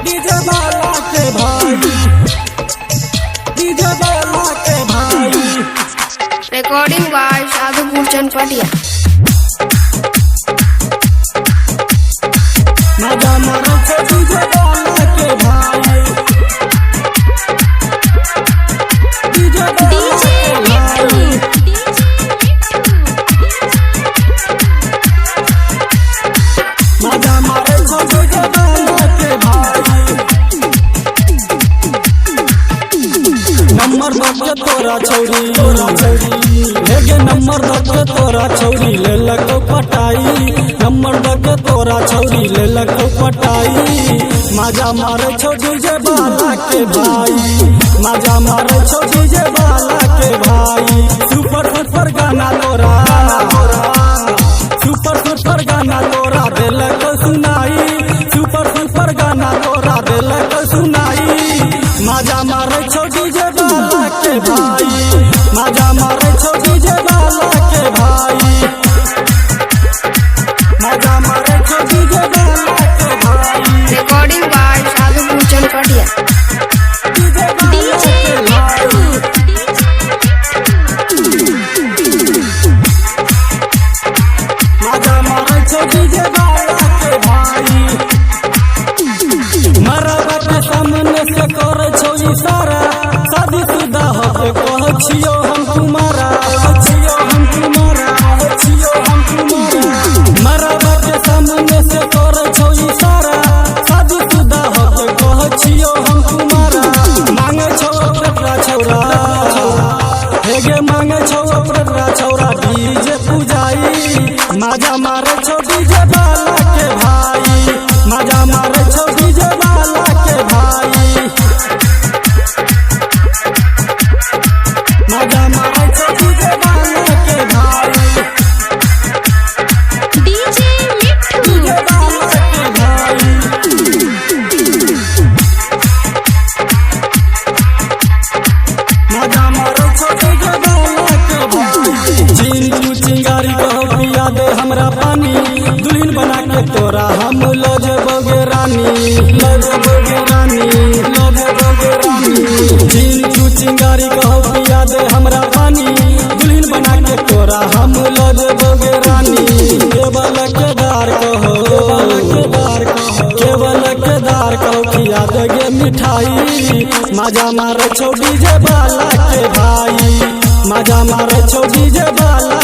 DJ वाला के भाई, डीजे वाला के भाई। Recording by Sadhupur Chanpatia. मजा मारै छौ डीजे वाला के भाई, डीजे वाला डीजे के भाई। मिठू। मजा मारै छौ डीजे वाला के भाई। नंबर दके तोरा छौरी, तोरा छौरी हे गे। नंबर दके तोरा छौरी लेलक पटाई। नंबर दके तोरा छौरी लेलक पटाई। मजा मारै छौ डीजे वाला के भाई, मजा मारै छौ डीजे वाला के भाई। सुपर सुपर गाना तोरा, सुपर सुपर गाना तोरा देलक सुनाई। सुपर सुपर गाना तोरा देलक सुनाई। मजा मारै छौ डीजे वाला के भाई, मजा मारै छौ डीजे वाला के भाई। मजा मारै छौ डीजे वाला के भाई, Recording by Sadhupur Chanpatia. DJ वाला डीजे के भाई। मिठू। मजा मारै छौ डीजे वाला के भाई। मरबा के सामने से करै छौ इशारा। शादी शुदा हो के कहै छियौ हम कुमारा, कहै छियौ हम कुमारा, कहै छियौ हम कुमारा। मरबा के सामने से करै छौ इशारा। शादी शुदा हो के कहै छियौ हम कुमारा। मांगै छौ अपना छौरा, हे गे मांगै छौ अपना छौरा डीजे पुजाई। मजा मारै छौ डीजे वाला के भाई, मजा मारै छौ डीजे वाला के भाई। मजा मारै छौ डीजे वाला के भाई, डीजे मिठू। डीजे वाला के भाई। मजा मारै छौ डीजे वाला के भाई। चिंटू चिंगारी कहो पिया दे हमरा पानी। दुल्हन बना के तोरा हम ल जेबौ गे रानी, ल जेबौ गे रानी, ल जेबौ गे रानी। चिंटू चिंगारी कहो पिया दे हमरा पानी। दुल्हन बना के तोरा हम ल जेबौ गे रानी। केवल के दार कहो, के दार कहो, केवल के दार कहो खिया दे गे मिठाई। मजा मारै छौ डीजे वाला के भाई, मजा मारै छौ डीजे वाला